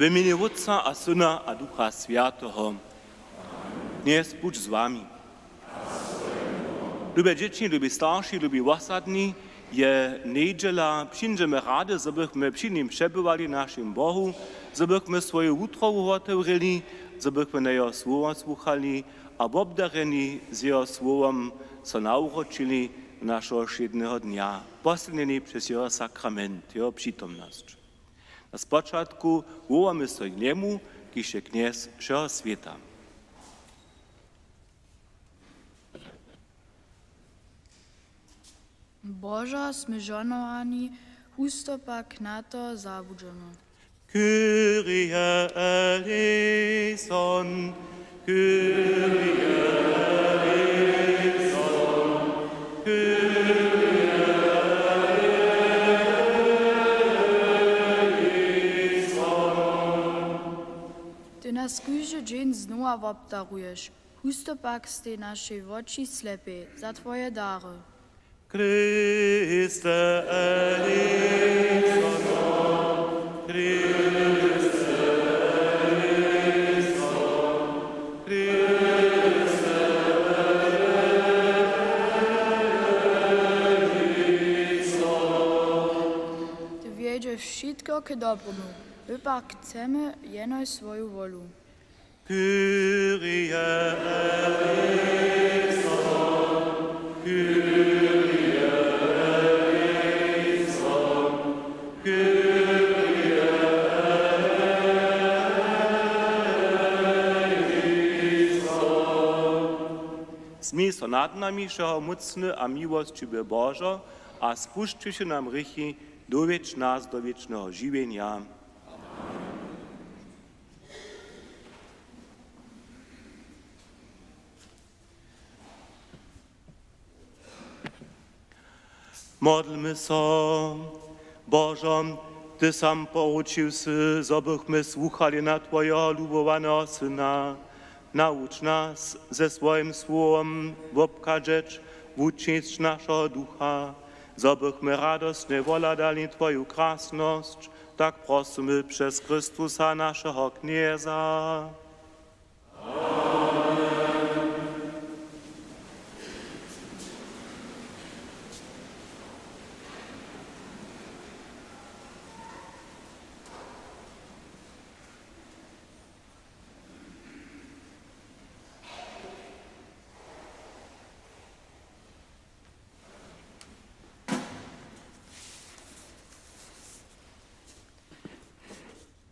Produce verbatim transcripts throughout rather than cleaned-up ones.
W mjenje Wótca a Syna a Ducha Swjateho. Knjez budź z wami. Lube dźěći, lubi starši, lubi wosadni, je njedźela, přińdźemy rady, zo bychmy při nim přebywali, našim Bohu, zo bychmy swoju wutrobu wotewrěli, zo bychmy na jeho słowo słuchali a wobdarjeni z jeho słowom so nawróćili našeho wšědneho dnja, poslednjeni přez jeho sakrament, jeho přitomnosć. Na spočatku wołamy so k njemu, kiž je knjez wšeho swěta. Božo, smy žohnowani, husto pak na to zabudźemy. Kyrie eleison, Kyrie eleison, Kyrie eleison. Ty nas kóždy dźeń znowa wobdaruješ. Husto pak stej našej woči slepej za twoje dary. Christe eleison, Christe eleison, Christe eleison. Ty wjedźeš wšitko k dobrému. My pak chcemy jenož swoju wolu. Kyrie eleison, Kyrie eleison, Kyrie eleison. Smil so nad nami, wšehomócny a miłosćiwy Božo, a spušćiwši nam hrěchi, dowjedź nas do wěčneho žiwjenja. Modlmy so. Božo, ty sam poručił sy, zo bychmy słuchali na twojeho lubowaneho Syna. Nawuč nas, ze swojim słowom wobchadźeć wučisć našeho ducha, zo bychmy radostnje wohladali twoju krasnosć, tak prosymy přez Chrystusa, našeho Knjeza.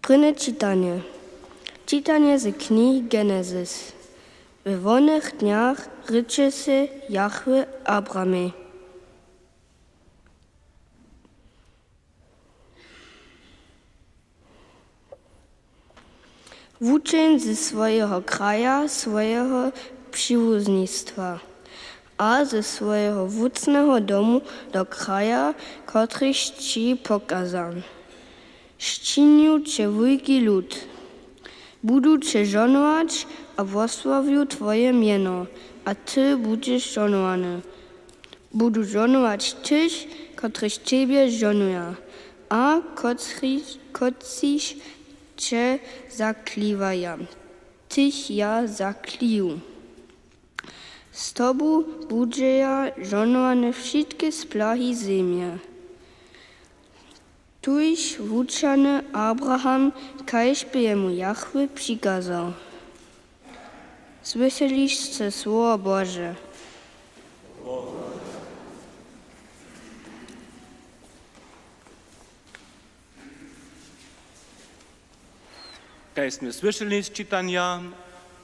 Prěnje čitanje. Čitanje z knihi Genezis. We wonych dnjach rěče sej Jahwe Abramej: Wućeń ze swojeho kraja, swojeho přiwuznistwa a ze swojeho wutneho domu do kraja, kotryž ći pokazam. Sčinju će wulki lud. Budu će žohnować a wosławju twoje mjeno, a ty budźeš žohnowany. Budu žohnować tych, kotryž tebje žohnuja a kotři-, kotřiž će zakliwaja, tych ja zakliju. Z tobu budźeja žohnowane wšitke splahi zemje. Tuž wučerny Abraham, kaž bě jemu Jahwe přikazał. Słyšeli sće słowo Bože. Kaž smy słyšeli z čitanja,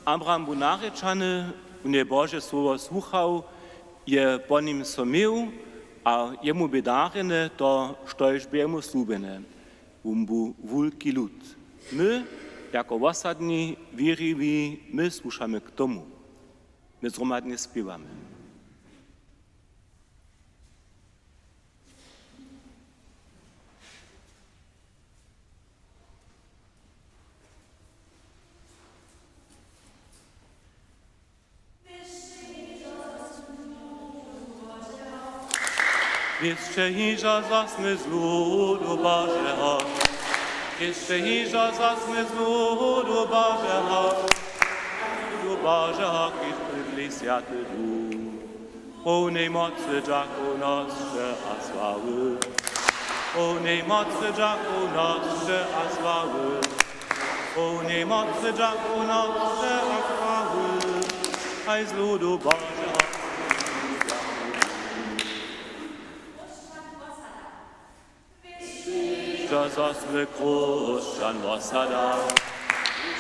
Abraham bu narěčany, wón je Bože słowo słuchał, je po nim so měł a jemu bě darjene to, štož bě jemu slubjene. Wón bu wulki lud. My, jako wosadni wěriwi, my słušamy k tomu. My zhromadnje spěwamy. Wěsće hižo zasmy z ludu Božeho. Hišće hižo zaso my z ludu Božeho, z ludu Božeho, kiž bydli Swjaty Duch. Połnej mocy, dźakownosće a sławy. Połnej mocy, dźakownosće a sławy. Połnej mocy, dźakownosće a sławy. Haj z ludu Božeho. Hižo zaso my Chróšćan wosada.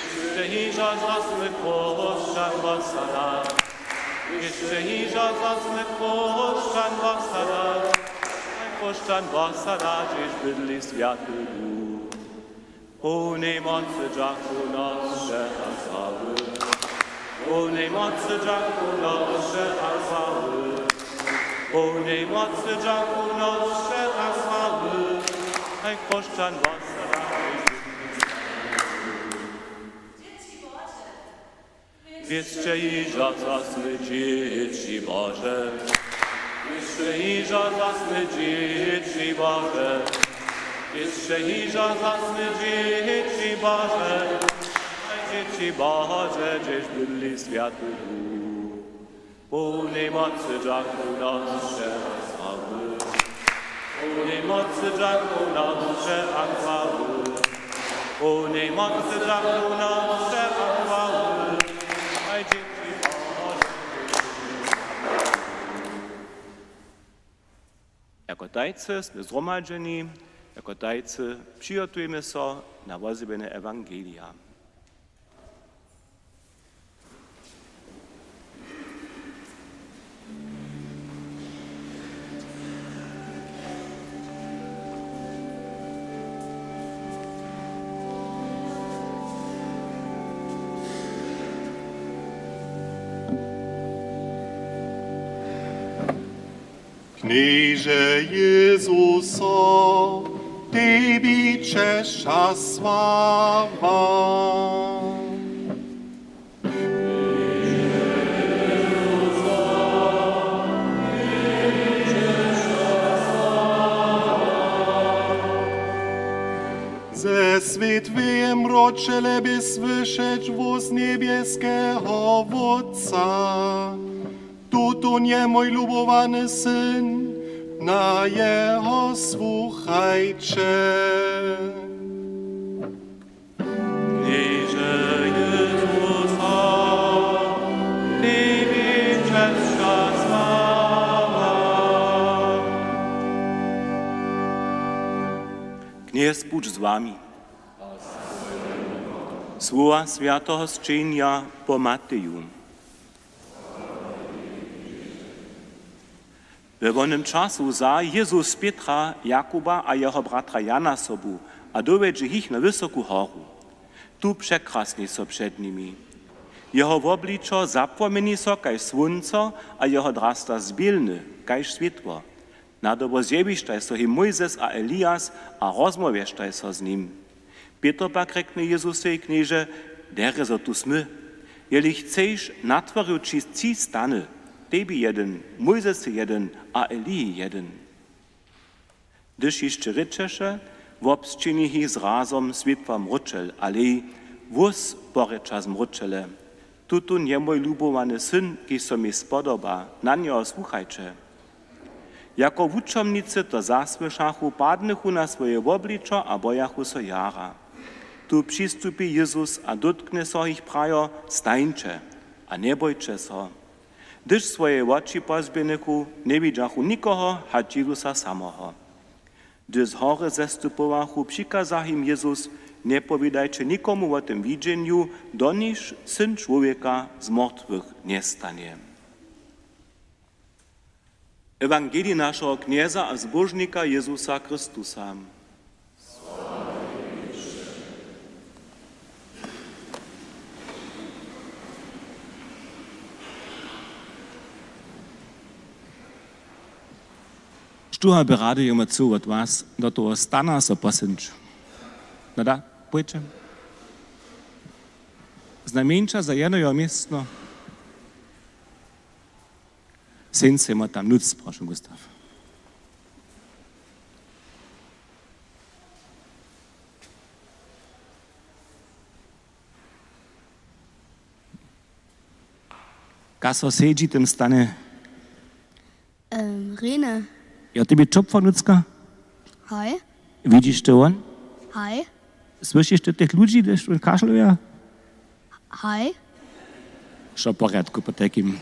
Hišće hižo zaso my Chróšćan wosada. Hišće hižo zaso my Chróšćan wosada. Haj Chróšćan wosada, hdźež bydli Swjaty Duch. Połnej mocy, dźakownosće a sławy. Połnej mocy, dźakownosće a sławy. Połnej mocy, dźakownosće a sławy. Haj Chróšćan wosada. Wěsće hižo zaso my dźěći Bože. Wěsće hižo zaso my dźěći Bože. Wěsće hižo zaso my dźěći Bože. Haj dźěći Bože, hdźež bydli Swjaty Duch. Połnej mocy, dźakownosće a sławy. Połnej mocy, dźakownosće a sławy. Połnej mocy, dźakownosće a sławy. Haj dźěći Bože. Jako tajcy smy zhromadźeni, jako tajcy přihotujmy so na wozjewjenje ewangelija. Knježe Jezuso, tebi česć a sława. Ze swětłeje mróčele bě słyšeć hłós njebjeskeho Wótca. Tutón je mój lubowany syn, na jeho słuchajće. Knježe Jezuso, tebi česć a sława. Knjez budź z wami. Słowa swjateho sćenja po Mateju. We wonym času wza Jezus Pětra, Jakuba a jeho bratra Jana sobu a dowjedźe jich na wysoku horu. Tu překrasni so před nimi. Jeho wobličo zapłomjeni so kaž słónco a jeho drasta zbělny kaž swětło. Nadobo zjewištaj so jim Mójzes a Elias a rozmołwještaj so z nim. Pětr pak rjekny Jezusej: Knježe, derje zo tu smy. Jeli chceš, natworił ći tři stany, tebi jedyn, Mójzesej jedyn a Eliji jedyn. Hdyž hišće rěčeše, wobsćěni jich zrazom swětła mróčel, ale hłós porěča z mróčele: Tutón je mój lubowany syn, kiž so mi spodoba, na njeho słuchajće. Jako wučomnicy to zasłyšachu, padnychu na swoje wobličo a bojachu so jara. Tu přistupi Jezus a dótknje so jich, prajo: Stańće a njebójće so. Hdyž swoje woči pozběhnychu, njewidźachu nikoho hač Jezusa samoho. Hdyž z hory zestupowachu, přikaza jim Jezus: Njepowědajće nikomu wo tym widźenju, doniž Syn čłowjeka z mortwych njestanje. Ewangelij našeho Knjeza a Zbóžnika Jezusa Chrystusa. Štó by rady jemu chcył wot was do toho stana so posydnić? No da, pójće. Znajmjeńša za jedno jeho městno. Syn sejmo tam nutř, prošum, Gustaw. Kaž so sedźi, tym stanje. Rene. Jo, ty bě čopfa nutřka? Haj. Widźiš ty won? Haj. Słyšiš ty tych ludźi, hdyž won kašluja? Haj. Wšo w porjadku po takim.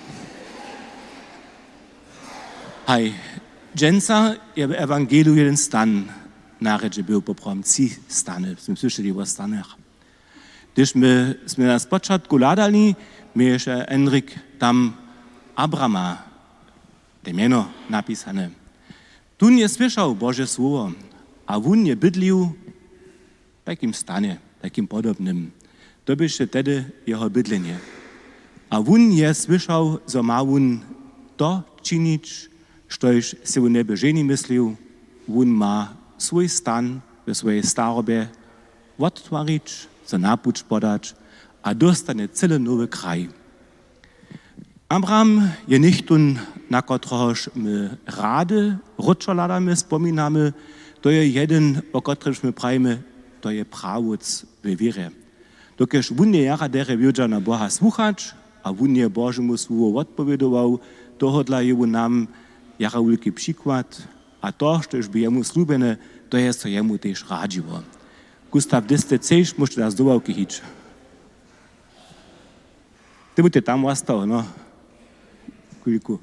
Haj, dźensa je w ewangeliju jeden stan na rjedźe był, poprawom tři stany, smy słyšeli wo stanach. Hdyž my smy na spočatku hladali, měješe Henrik tam Abrama te mjeno napisane. Tón je słyšał Bože słowo a wón je bydlił w takim stanje, takim podobnym. To běše tehdy jeho bydlenje. A wón je słyšał, zo ma wón to činić, štož sej wón njeby ženje myslił. Wón ma swój stan we swojej starobje wottwarić, so na puć podać a dóstanje cyle nowy kraj. Abraham je něchtón, na kotrehož my rady wróćo hladamy, spominamy. To je jedyn, wo kotrymž my prajimy, to je prawóc we wěrje. Dokelž wón je jara derje wědźał na Boha słuchać a wón je Božemu słowu wotpowědował, tohodla je wón nam jara wulki přikład. A to, štož bě jemu slubjene, to je so jemu tež radźiło. Gustaw, hdyž sće chceš, móžeš do zdoławki hić. Ty budź tam wostał, no. Chwilku.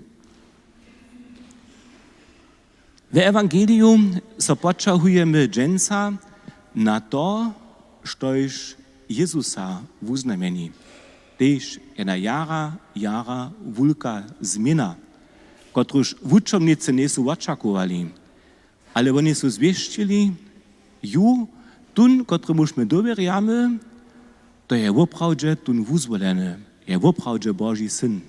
W ewangeliju so poćahujemy dźensa na to, štož Jezusa wuznamjeni. Tež jedna jara, jara wulka změna, kotruž wučomnicy njejsu wočakowali. Ale woni su zwěsćili, ju, tón, kotremuž my dowěrjamy, to je woprawdźe tón wuzwoleny, je woprawdźe Boži syn.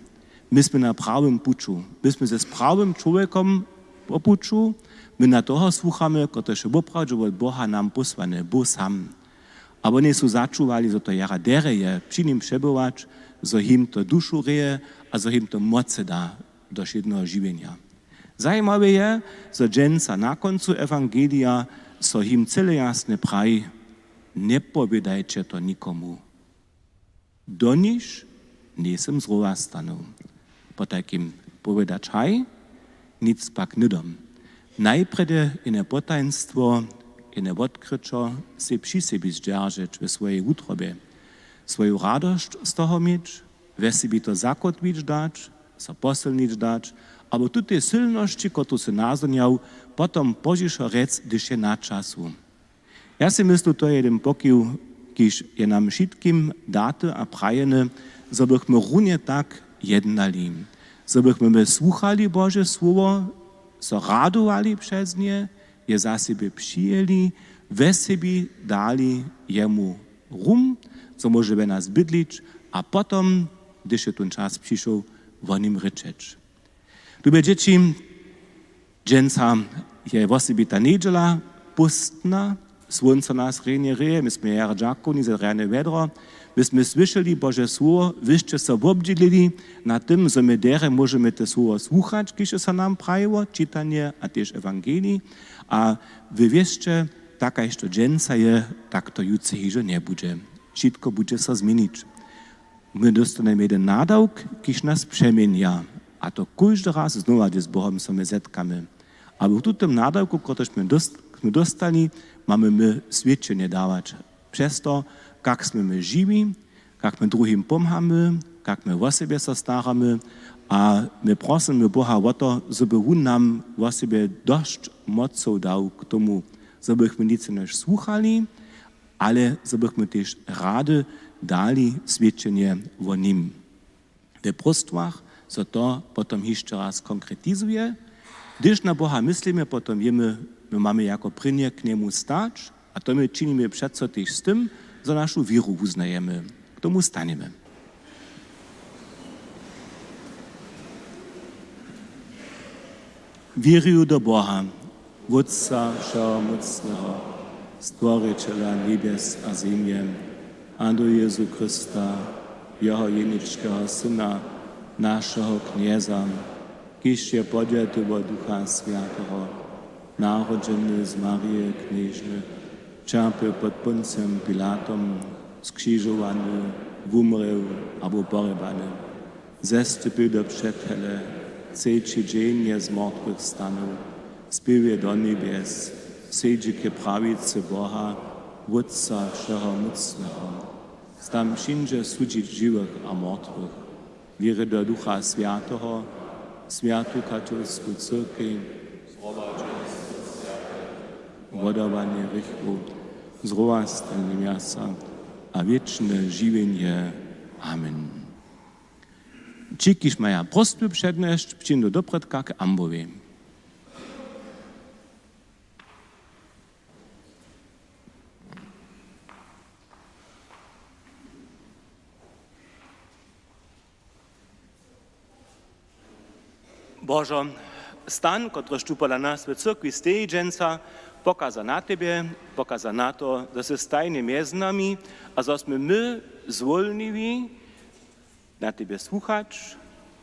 My smy na prawym puću, my smy z prawym čłowjekom po puću, my na toho słuchamy, kotryž je woprawdźe wot Boha nam pósłany, Bóh sam. A woni su začuwali, zo to jara derje je při nim přebywać, zo jim to dušu rěje a zo jim to mocy da do wšědneho žiwjenja. Zajimawe je, zo dźensa na kóncu ewangelija so jim cyle jasnje praji: Njepowědajće to nikomu. Doniž njejsym z rowa stanył. Potajkim powědać haj, nic pak hnydom. Najprjedy jene potajnstwo, jene wotkryćo sej při sebi zdźeržeć we swojej wutrobje, swoju radosć z toho měć, we sebi to zakótwić dać, so posylnić dać, abo tutej sylnosći, kotruž sy nazhonjał, potom pozdźišo rjec, hdyž je na času. Ja sej myslu, to je jedyn pokiw, kiž je nam wšitkim daty a prajeny, zo bychmy runje tak jednali, zo bychmy my słuchali Bože słowo, so radowali přez nje, je za sebje přijeli, we sebi dali jemu rum, zo móže we nas bydlić, a potom, hdyž je tón čas přišoł, wo nim rěčeć. Lube dźěći, dźensa je wosebita njedźela, póstna, słónco nas rjenje rěje, my smy jara dźakowni za rjane wjedro, my smy słyšeli Bože słowo, wy sće so wobdźělili nad tym, zo my derje móžemy te słowo słuchać, kiž so nam prajiło, čitanje a tež ewangelij. A wy wěsće, tak kaž to dźensa je, tak to jutře hižo njebudźe. Wšitko budźe so změnić. My dóstanemy jedyn nadawk, kiž nas přeměnja. A to kóždy raz znowa, hdyž z Bohom so my zetkamy. Abo w tutym nadawku, kotryž smy dóst-, smy dóstali, mamy my swědčenje dawać. Přez to, kak smy my žiwi, kak my druhim pomhamy, kak my wo sebje so staramy. A my prosymy Boha wo to, zo by wón nam wo sebje dosć mocow dał k tomu, zo bychmy nic jenož słuchali, ale zo bychmy tež rady dali swědčenje wo nim. We próstwach so to potom hišće raz konkretizuje. Hdyž na Boha myslimy, potom wěmy, my mamy jako prěnje k njemu stać, a to my činimy přeco tež z tym, zo našu wěru wuznajemy. K tomu stanjemy. Wěrju do Boha, Wótca wšehomócneho, Stworićela njebjes a zemje, a do Jezu Chrysta, jeho jeničkeho Syna, našeho Knjeza, kiž je podjety wot Ducha Swjateho, narodźeny z Marije Knježny, ćerpjeł pod Póncjom Pilatom, skřižowany, wumrěł a był porjebany. Zestypył do přećele, třeći dźeń je z mortwych stanył, spěł je do njebjes, sedźi k prawicy Boha, Wótca wšehomócneho. Tam přińdźe sudźić žiwych a mortwych. Wěrju do Ducha Swjateho, swjatu katolsku cyrkej, wodawanje hrěchow, zrowastanje mjasa a wěčne žiwjenje. Amen. Ći, kiž maja prostu přednjesć, přińdu doprědka k ambowej. Božo, stan, kotryž tu pola nas w cyrkwi steji dźensa, pokaza na tebje, pokaza na to, zo sy stajnje mjez nami a zo smy my zwólniwi na tebje słuchać,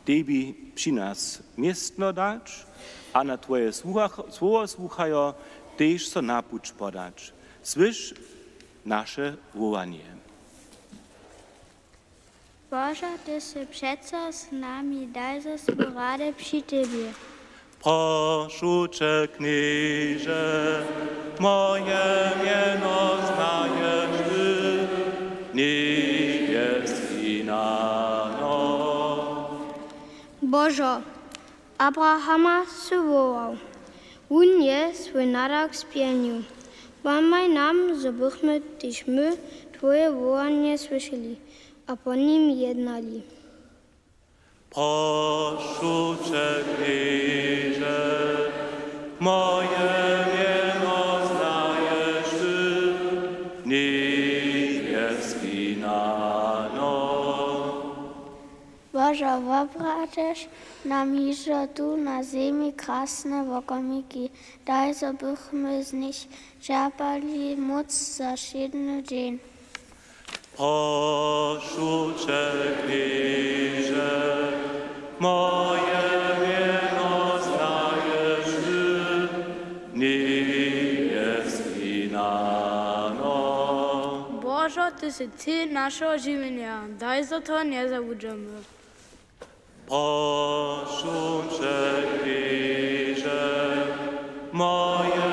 tebi při nas městno dać a na twoje słucha-, słowo słuchajo tež so na puć podać. Słyš naše wołanje. Božo, ty sy přeco z nami, daj, zo smy rady při tebje. Prošu će, Knježe, moje mjeno znaješ ty, njebjeski nano. Božo, Abrahama sy wołał. Wón je swój nadawk spjelnił. Pomhaj nam, zo bychmy tež my twoje wołanje słyšeli a po nim jednali. Prošu će, Knježe, moje mjeno znaješ ty, njebjeski nano. Božo, wobraćeš nam hižo tu na zemi krasne wokomiki, daj, zo bychmy z nich čerpali móc za wšědny dźeń. Prošu će, Knježe, moje mjeno znaješ ty, njebjeski nano. Božo, ty sy cil našeho žiwjenja, daj, zo to njezawudźemy. Prošu će, Knježe, moje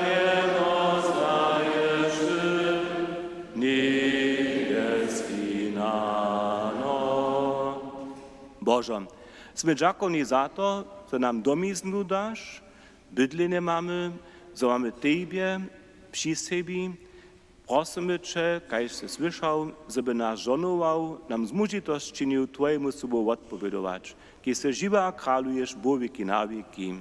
mjeno znaješ ty, njebjeski nano. Božo, smy dźakowni za to, zo nam domiznu daš, bydlenje mamy, zo mamy tebje při sebi, prosymy će, kaž sy słyšał, zo by nas žohnował, nam zmóžitosć činił twojemu słowu wotpowědować, kiž sy žiwy a kraluješ wo wěki na wěki.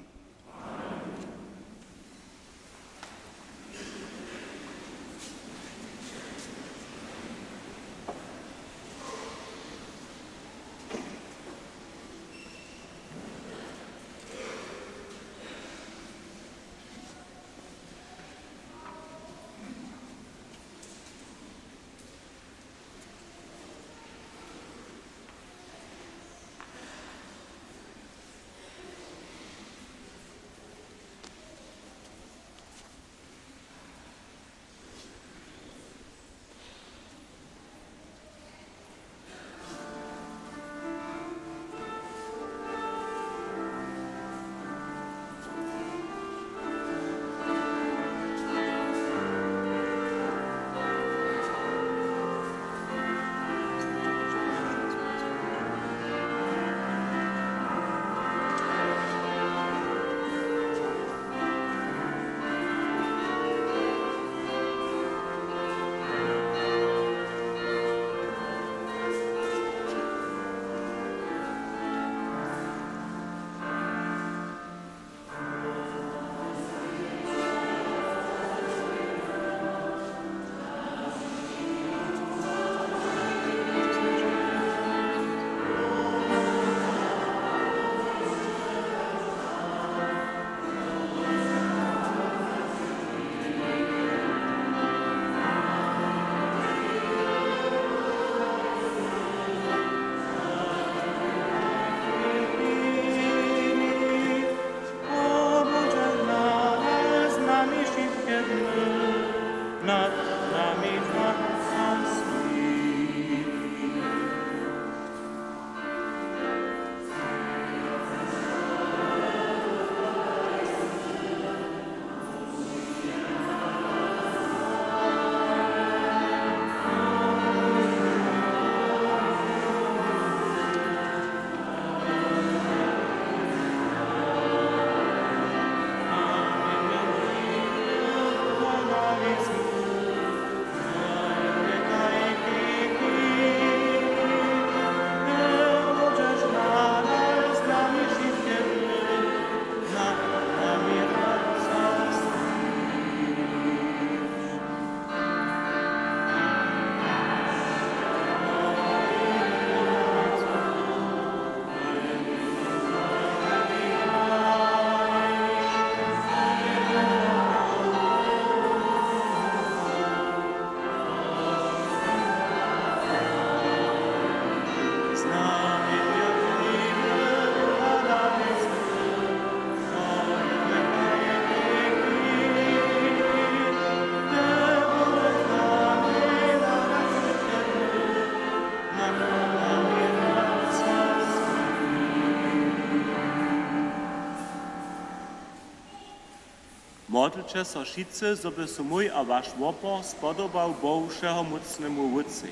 Modlće so wšitcy, zo by so mój a waš wopor spodobał Bohu Wšehomócnemu Wótcej.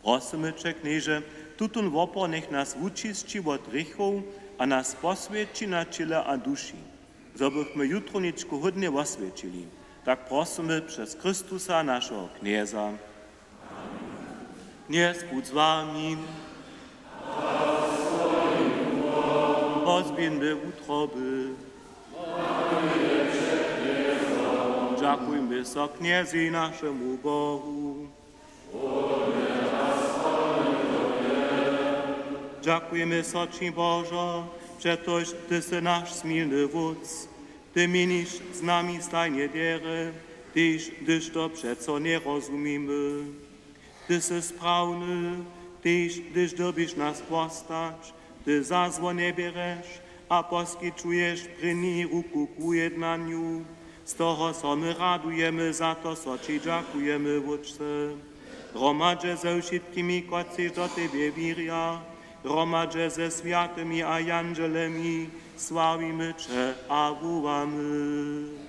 Prosymy će, Knježe, tutón wopor njech nas wučisći wot hrěchow a nas poswjeći na ćěle a duši, zo bychmy jutrowničku hódnje woswjećili. Tak prosymy přez Chrystusa, našeho Knjeza. Knjez budź z wami. Pozběhńmy wutroby. Dźakujmy so Knjezej, našemu Bohu. Dźakujemy so ći, Božo, přetož ty sy naš smilny Wótc. Ty měniš z nami stajnje derje, tež hdyž to přeco njerozumimy. Ty sy sprawny, tež hdyž dyrbiš nas postać, ty za zło njebjerješ a poskićuješ prěni ruku k wujednanju. Z toho so my radujemy, za to so ći dźakujemy, Wótče. Hromadźe ze wšitkimi, kotřiž do tebje wěrja, hromadźe ze swjatymi a jandźelemi, sławimy će a wołamy.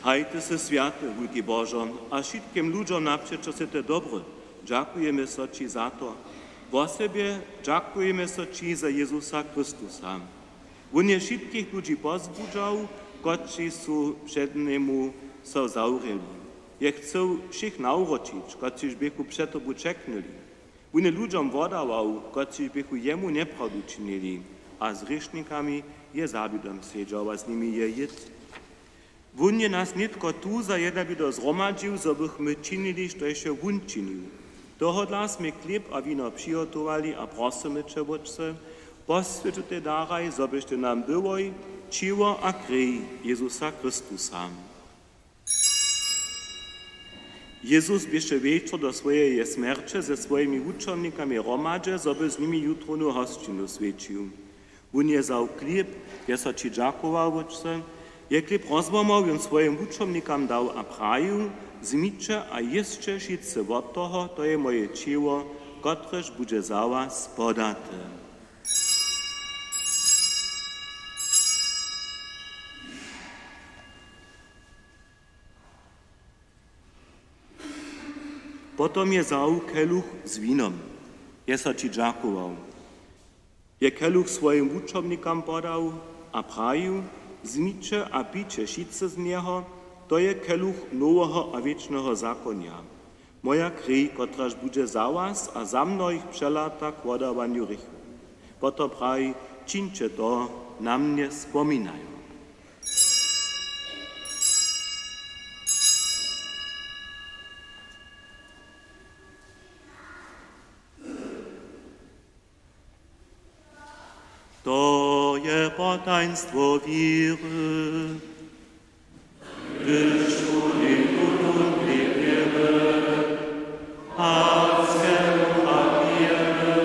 Haj, ty sy swjaty, wulki Božo, a wšitkim ludźom napřećo sy ty dobry. Dźakujemy so ći za to. Wosebje dźakujemy so ći za Jezusa Chrystusa. Wón je wšitkich ludźi pozbudźał, kotřiž su před njemu so zawrěli. Je chcył wšěch nawróćić, kotřiž běchu před tobu ćeknyli. Wón je ludźom wodawał, kotřiž běchu jemu njeprawdu činili, a z hrěšnikami je za widom sedźał a z nimi je jědł. Wón je nas nětko tu za jednawido zhromadźił, zo bychmy činili, štož je wón činił. Tohodla smy chlěb a wino přihotowali a prosymy će, Wótče, poswjeć tutej daraj, zo byštej nam byłoj ćěło a krej Jezusa Chrystusa. Jezus běše wječor do swojeje smjerće ze swojimi wučomnikami hromadźe, zo by z nimi jutrownu hosćinu swjećił. Wón je wzał chlěb, je so ći dźakował, Wótče, je chlěb rozłamał, jón swojim wučomnikam dał a prajił: „Wzmiće a jěsće wšitcy wot toho, to je moje ćěło, kotrež budźe za was podate.“ Potom je wzał keluch z winom, je so ći dźakował, je keluch swojim wučomnikam podał a prajił: „Wzmiće a pijće wšitcy z njeho, to je keluch noweho a wěčneho zakonja, moja krej, kotraž budźe za was a za mnohich přelata k wodawanju hrěchow.“ Potom praji: „Čińće to na mnje spominajo.“ To je potajnstwo wěry. Hdyž tudy tutón wěrjemy a z kelucha pijemy,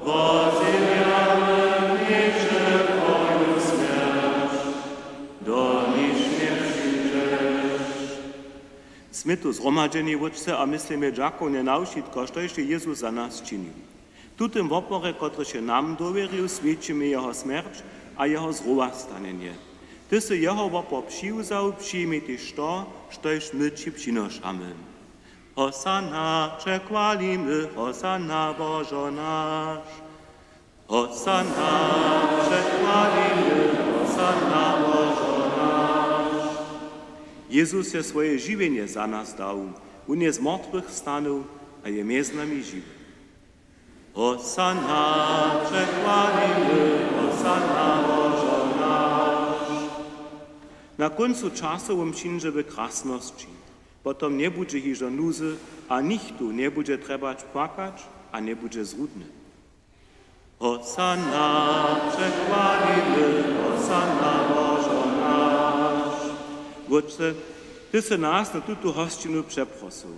wozjewjamy Knježe twoju smjerć, doniž njepřińdźeš. Smy tu zhromadźeni, Wótče, a myslimy dźakownje na wšitko, štož je Jezus za nas činił. W tutym woporje, kotryž je nam dowěrił, swědčimy jeho smjerć a jeho zrowastanjenje. Ty sy jeho wopor přiwzał, přijmi tež to, štož my ći přinošamy. Hosanna, přechwalimy, Hosanna, Božo naš. Hosanna, přechwalimy, Hosanna, Božo naš. Jezus je swoje žiwjenje za nas dał. Wón je z mortwych stanył a je mjez nami žiwy. Hosanna, přechwalimy, Hosanna, Božo naš. Na kóncu časow wón přińdźe w krasnosći. Potom njebudźe hižo nuzy a nichtó njebudźe trjebać płakać a njebudźe zrudny. Hosanna, přechwalimy, Hosanna, Božo naš. Wótče, ty sy nas na tutu hosćinu přeprosył.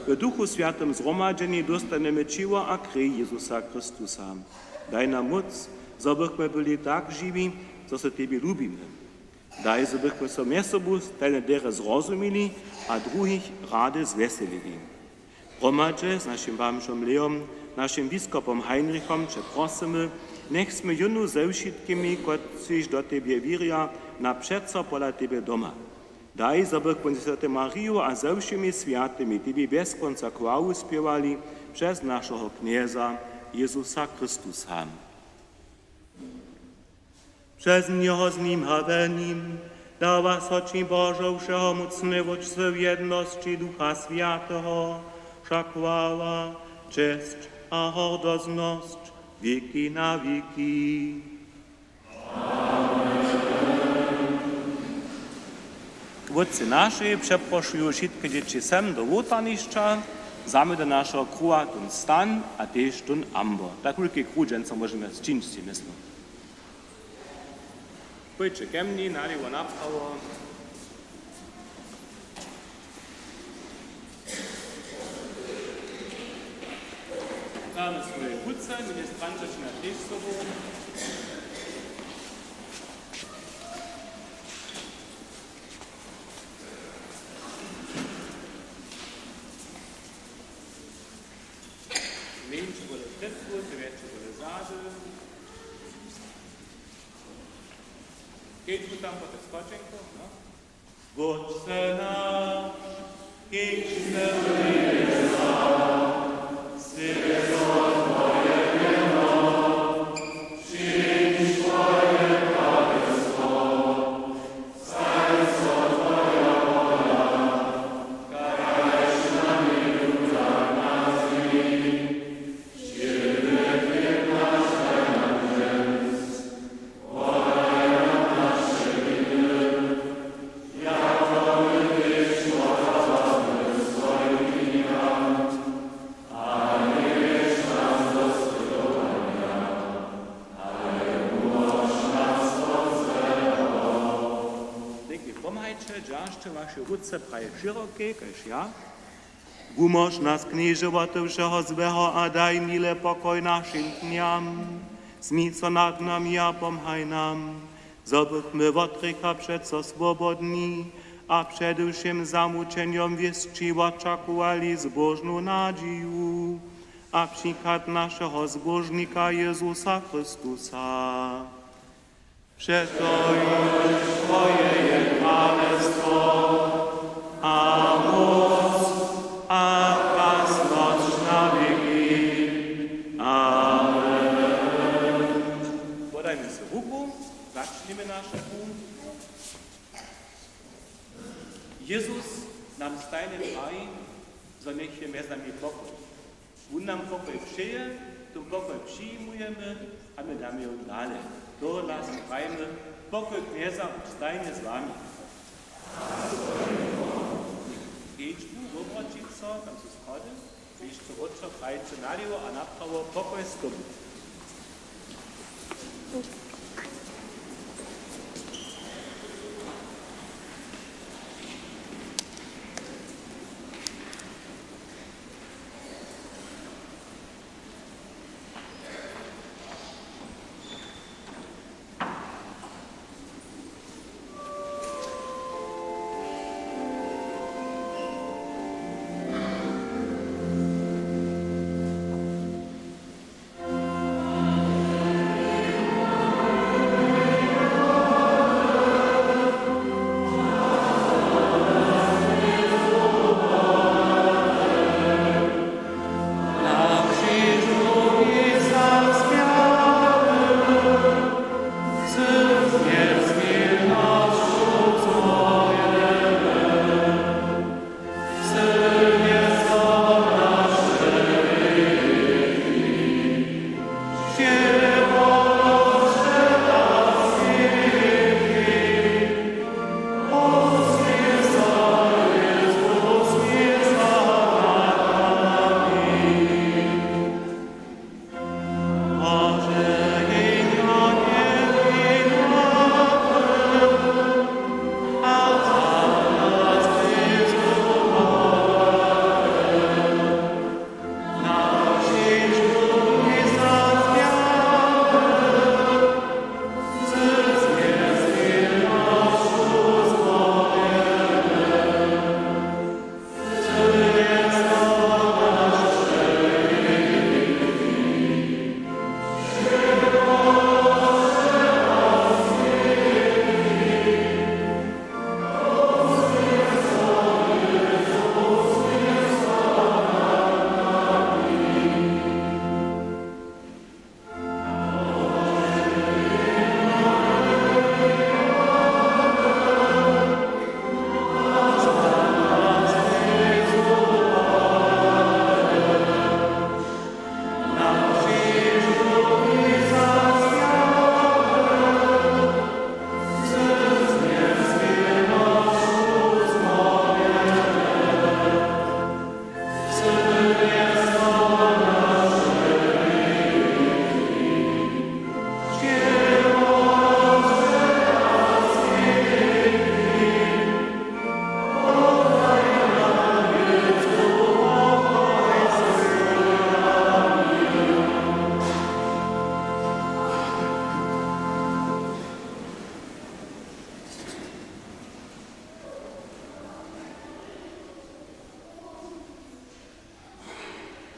W Duchu Swjatym zhromadźeni dóstanjemy ćěło a krej Jezusa Chrystusa. Daj nam móc, zo bychmy byli tak žiwi, zo so tebi lubimy. Daj, zo bychmy so mjez sobu tajne derje zrozumili a druhich rady zwjeselili. Hromadźe z našim bamžom Leom, našim biskopom Heinrichom će prosymy, njech smy jónu ze wšitkimi, kotřiž do tebje wěrja, na přeco pola tebje doma. Daj, zo bychmy ze swjatej Mariju a ze wšěmi swjatymi tebi bjez kónca chwalu spěwali přez našeho Knjeza Jezusa Chrystusa. Přez njeho, z nim a we nim dawa so ći, Božo, wšehomócny Wótče, w jednosći Ducha Swjateho wša chwała, česć a hordoznosć wěki na wěki. Wótče našej, přeprošuju wšitke dźěći sem do wołtarnišća, zaměr do našeho kruha tón stan a tež tón ambor. Tak wulki kruh dźensa móžemy sčinić, sej myslu. Pójće ke mni, nalěwo, naprawo. Damy swoje ruce, ministranća ći na tež sobu. Mjeńše bóle před, wjetše bóle zady. Kedźbu tam po te spočinku, no. Wótče naš, kiž sy w njebjesach, swjeć so twoje mjeno, přińdź twoje kralestwo, stań so twoja wola, kaž na njebju, tak na zemi. Wšědny chlěb naš daj nam dźens. Dźenki, pomhajće, dźeržće waše ruce praje šěrokej, kaž ja. Wumóž nas, Knježe, wote wšeho złeho a daj mile pokoj našim dnjam. Smil so nad nami a pomhaj nam, zo bychmy wot hrěcha přeco swobodni a před wšěm zamućenjom wěsći wočakowali zbóžnu nadźiju a přichad našeho Zbóžnika Jezusa Chrystusa. Přetož twoje je kralestwo a móc a krasnosć na wěki. Amen. Podajmy so ruku, začnijmy našu. Jezus nam stajnje praji, zo njech je mjez nami pokoj. Wón nam pokoj přeje, tón pokoj přijimujemy a my damy jón dale. Tohodla sej prajimy: Pokoj Knjeza budź stajnje z wami. Kedźbu wobroćić so, tam su schody, hišće wotšo prajće nalěwo a naprawo: Pokoj z tobu.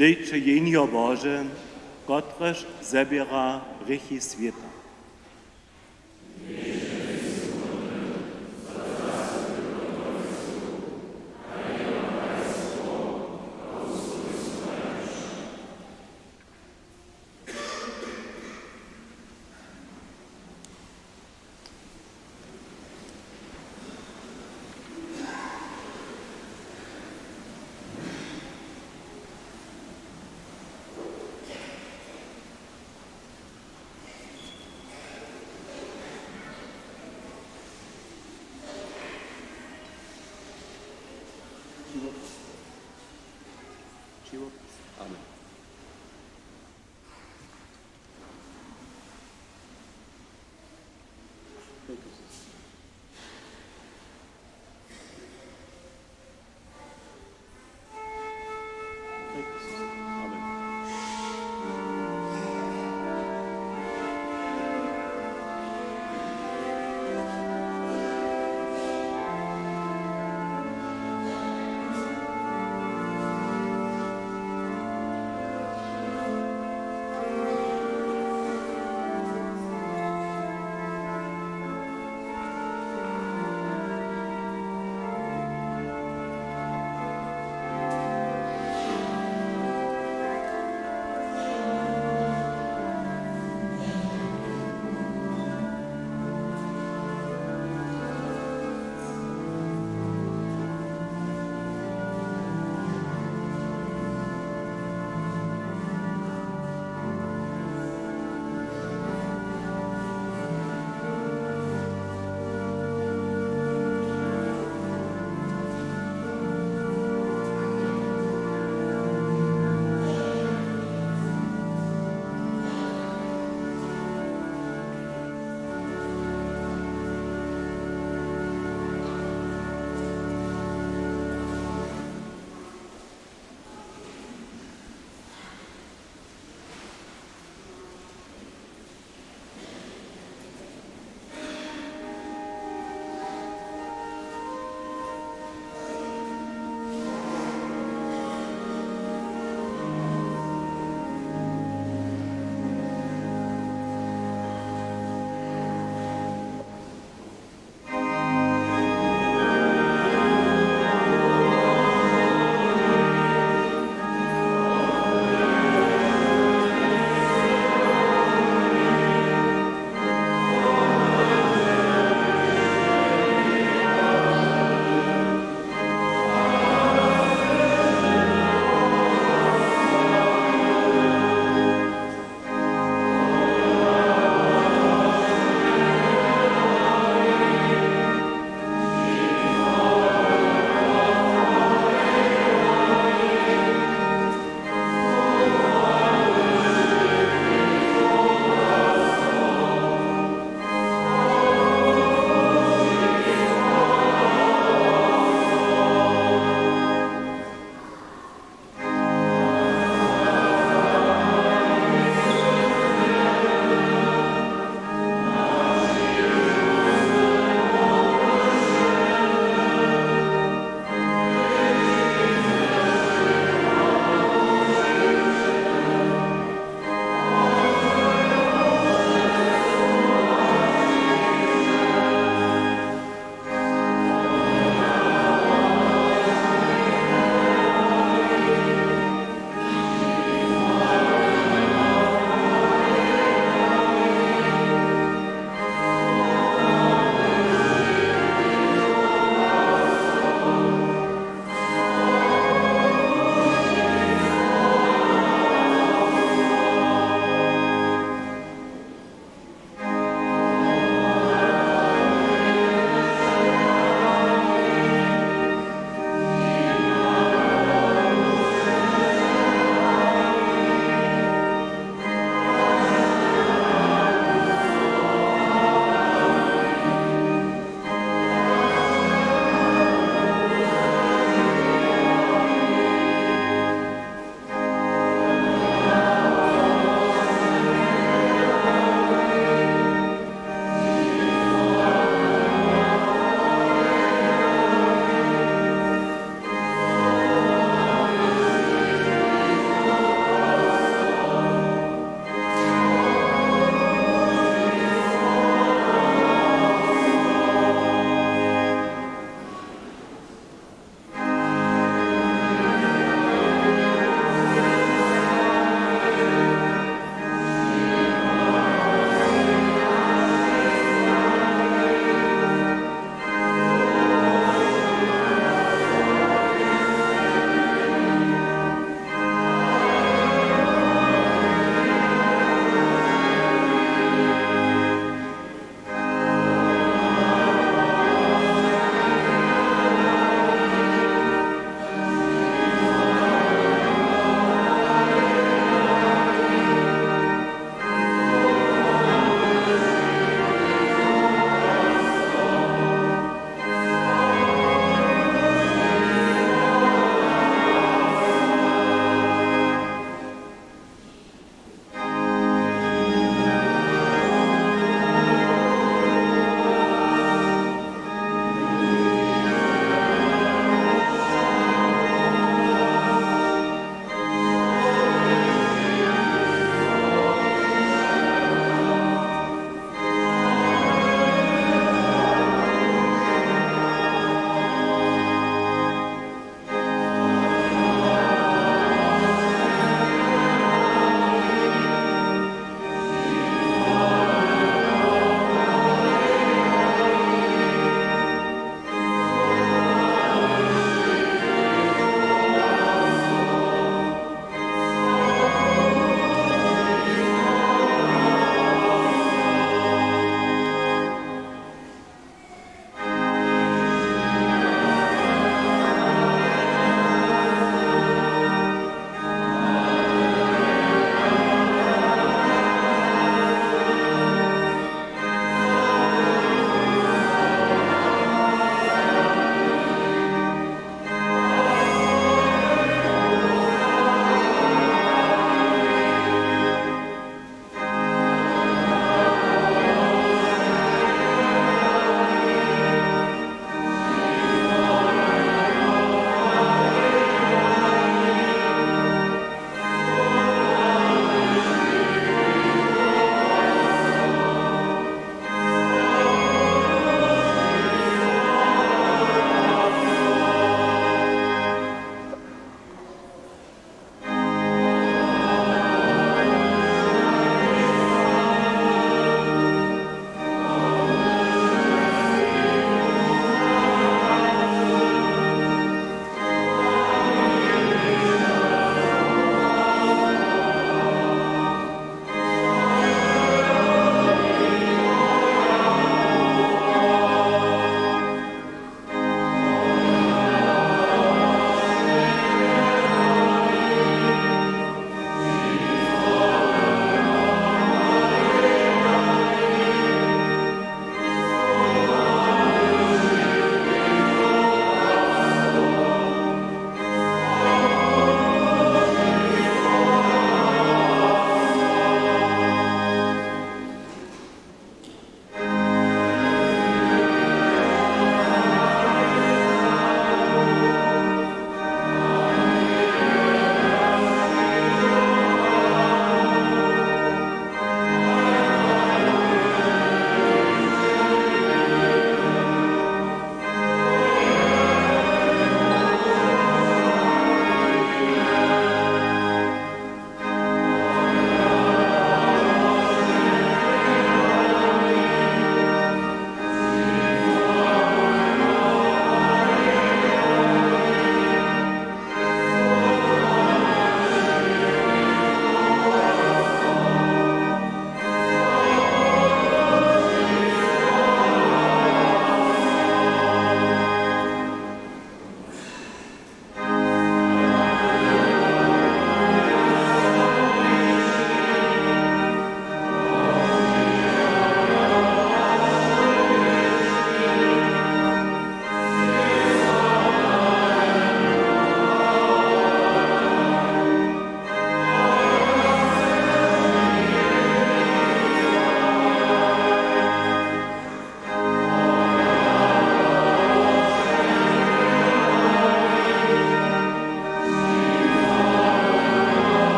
Dejće jehnjeho Bože, kotrež zběra hrěchi swěta. Amen.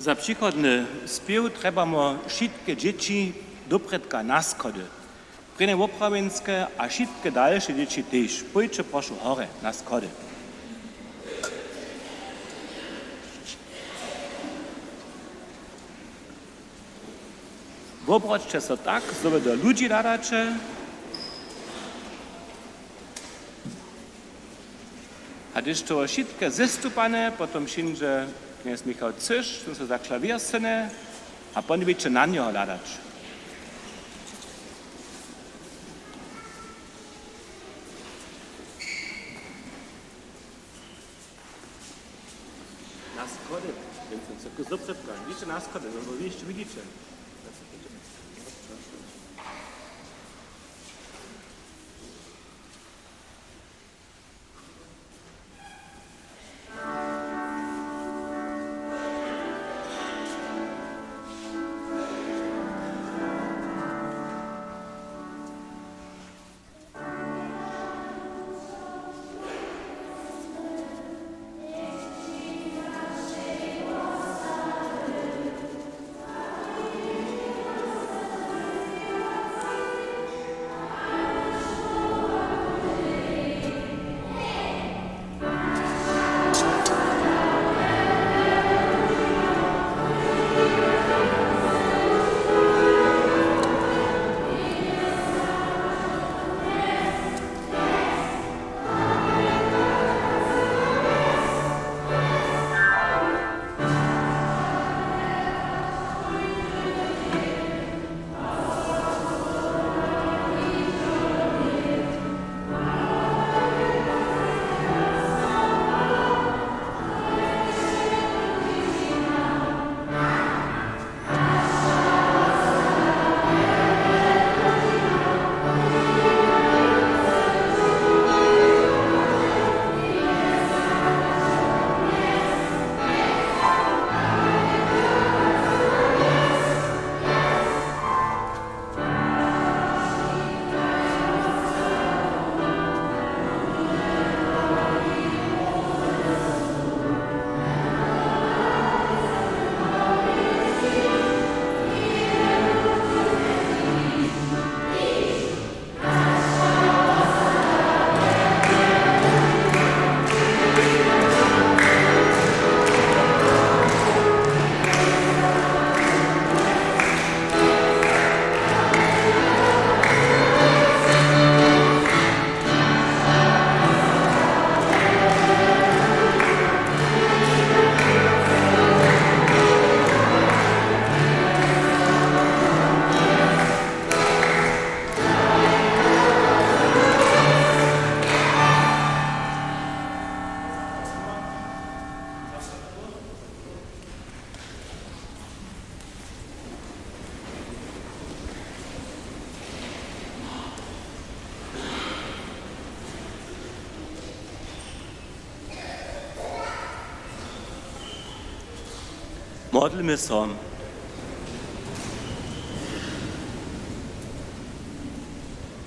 Za přichodny spěw trjebamo wšitke dźěći doprědka na schody. Prěnje Woprawjenske a wšitke dalše dźěći tež. Pójće prošu horje na schody. Wobroćće so tak, zo wy do ludźi hladaće. A hdyž to wšitke zastupane, potom přińdźe knjez Michał Cyš, ten so za klawěr syny, a potom budźeće na njeho hladać. Na schody, Vincent, so zopřetka, widzicie na schody, no bo wy hišće widzicie. Modlmy so.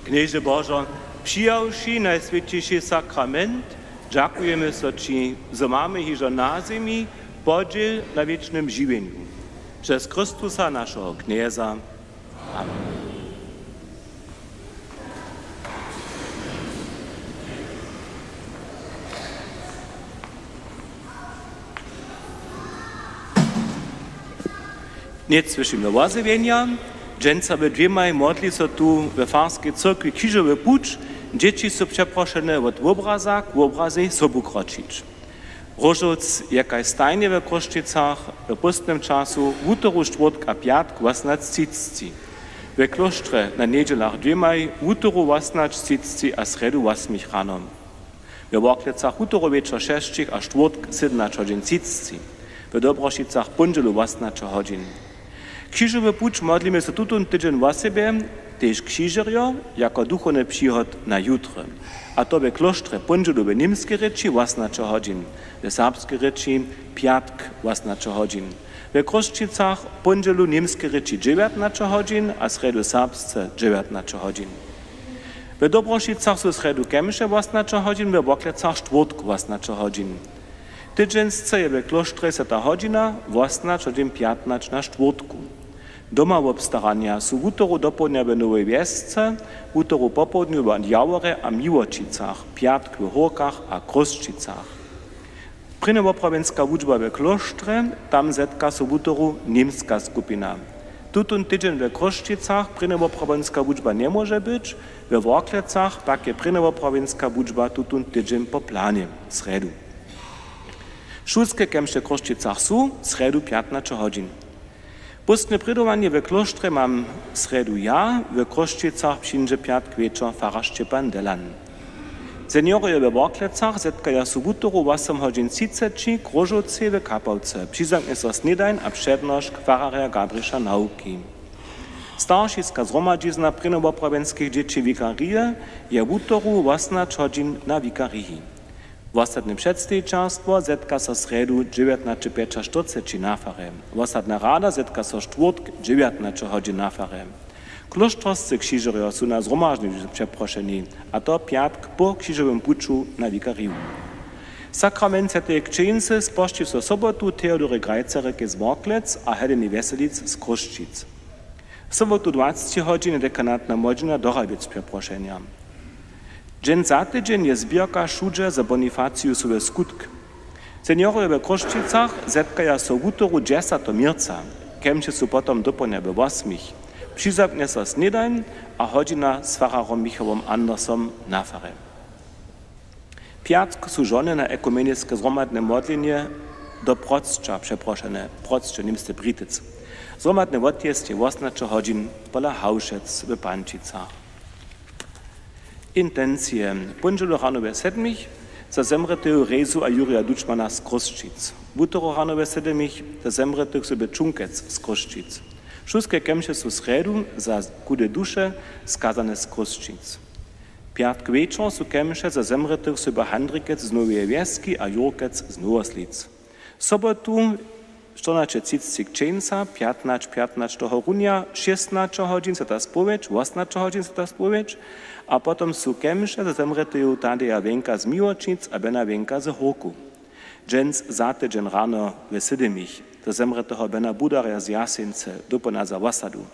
Knježe Božo, přijawši Najswjećiši sakrament, dźakujemy so Ći, zo mamy hižo na zemi podźěl na wěčnym žiwjenju. Přez Chrystusa, našeho Knjeza. Amen. Nětk słyšimy wozjewjenja. Dźensa we dwěmaj modli so tu we farskej cyrkwi křižowy puć. Dźěći su přeprošene wot wobraza k wobrazej sobu kročić. Róžowc je kaž stajnje we Chrósćicach we póstnym času wutoru, štwórtk a pjatk wosnaće třiceći. We klóštrje na njedźelach dwěmaj, wutoru wosnaće třiceći a srjedu wosmich rano. We Worklecach wutoru wječor šesćich a štwórtk sydomnaće hodźin třiceći. We Dobrošicach póndźelu wosnaće hodźin. Křižowy puć modlimy so tutón tydźeń wosebje, tež křižerjo, jako duchowny přihod na jutry. A to we klóštrje póndźelu we němskej rěči wosnaće hodźin, we serbskej rěči pjatk wosnaće hodźin. We Chrósćicach póndźelu němskej rěči dźewjatnaće hodźin a srjedu serbsce dźewjatnaće hodźin. We Dobrošicach su srjedu kemše wosnaće hodźin, we Worklecach štwórtk wosnaće hodźin. Tydźensce je w klóštrje swjata hodźina, wosomnaće hodźin pjatnaće na štwórtku. Doma wobstaranja su wutoru dopołdnja w Nowej Wjesce, wutoru popołdnju w Jaworje a Miłočicach, pjatk w Hórkach a Chrósćicach. Prěnjowoprawjenska wučba w klóštrje, tam zetka so wutoru němska skupina. Tutón tydźeń w Chrósćicach prěnjowoprawjenska wučba njemóže być, we Worklecach pak je prěnjowoprawjenska wučba tutón tydźeń po planje, srjedu. Šulske kemše w Chrósćicach su srjedu pjatnaće hodźin. Póstne prědowanje w klóštrje mam srjedu ja, w Chrósćicach přińdźe pjatk wječor farar Šćepan Delan. Seniorojo we Worklecach zetkaja so wutoru wosom hodźin třiceći k róžowcej w Kapałce. Přizamknje so snědań a přednošk fararja Gabriša Nawki. Staršiska zhromadźizna prěnjowoprawjenskich dźěći wikarije je wutoru wosomnaće hodźin na wikariji. Wosadne předstejićerstwo zetka so srjedu dźewjatnaće pjećaštyrceći na farje. Wosadna rada zetka so štwórtk dźewjatnaće hodźin na farje. Klóšterscy křižerjo su na zhromadźenju přeprošeni, a to pjatk po křižowym puću na wikariju. Sakrament swjateje křćeńcy spožči so sobotu Theodory Grajcerjeke z Worklec a Heleny Wjeselic z Chrósćic. Sobotu dwaceći hodźin je dekanatna młodźina do Hrabjec přeprošenja. Dźeń za tydźeń je zběrka wšudźe za Bonifaciusowy skutk. Seniorojo we Chrósćicach zetkaja so wutoru dźesateho měrca, kemše su potom dopołdnja we wosmich. Přizamknje so snědań a hodźina z fararom Michałom Andersom na farje. Pjatk su žony na ekumeniske zhromadne modlenje do Procća přeprošene, Procće, němsce Britec. Zhromadny wotjezd je wosomnaće hodźin pola Hałšec w Pančicach. Intencije. Póndźelu rano we sedmich za zemrěteju Rejsu a Jurja Dučmana z Chrósćic. Wutoru rano we sedmich za zemrětych z Běćunkec z Chrósćic. Šulske kemše su srjedu za chude duše skazane z Chrósćic. Pjatk wječor su kemše za zemrětych z Handrikec z Noweje Wjeski a Jurkec z Nowoslic. Sobotu štyrnaće třiceći křćeńca, pjatnaće pjatnaće toho runja, šěsnaće hodźin swjata spowědź, wosomnaće hodźin swjata spowědź, a potom su kemše za zemrěteju Tadeja Wjenka z Miłočic a Bena Wjenka z Hórkow. Dźens za tydźeń rano we sydomich za zemrěteho Bena Budarja z Jaseńcy, dopołdnja za wosadu.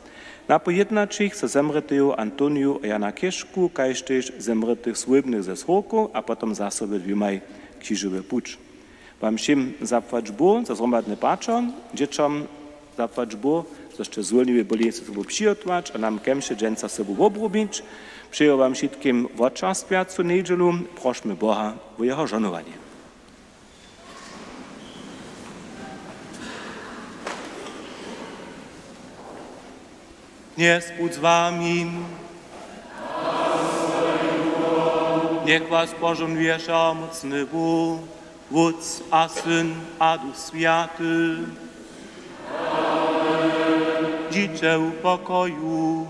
Napoł jědnaćich za zemrěteju Antoniju a Jana Chěžku, kaž tež zemrětych swójbnych ze Hórkow a potom zaso we dwěmaj křižowy puć. Wam wšěm zapłać Bóh za zhromadne pačo, dźěćom zapłać Bóh, zo sće zwólniłi byli so sobu přihotować a nam kemše dźensa sobu wobrubić. Přeju wam wšitkim wočerstwjacu njedźelu, prošmy Boha wo jeho žohnowanje. Knjez budź z wami. Njech was požohnuje wšehomócny Bóh, Wótc a Syn a Duch Swjaty. Dźiće w pokoju.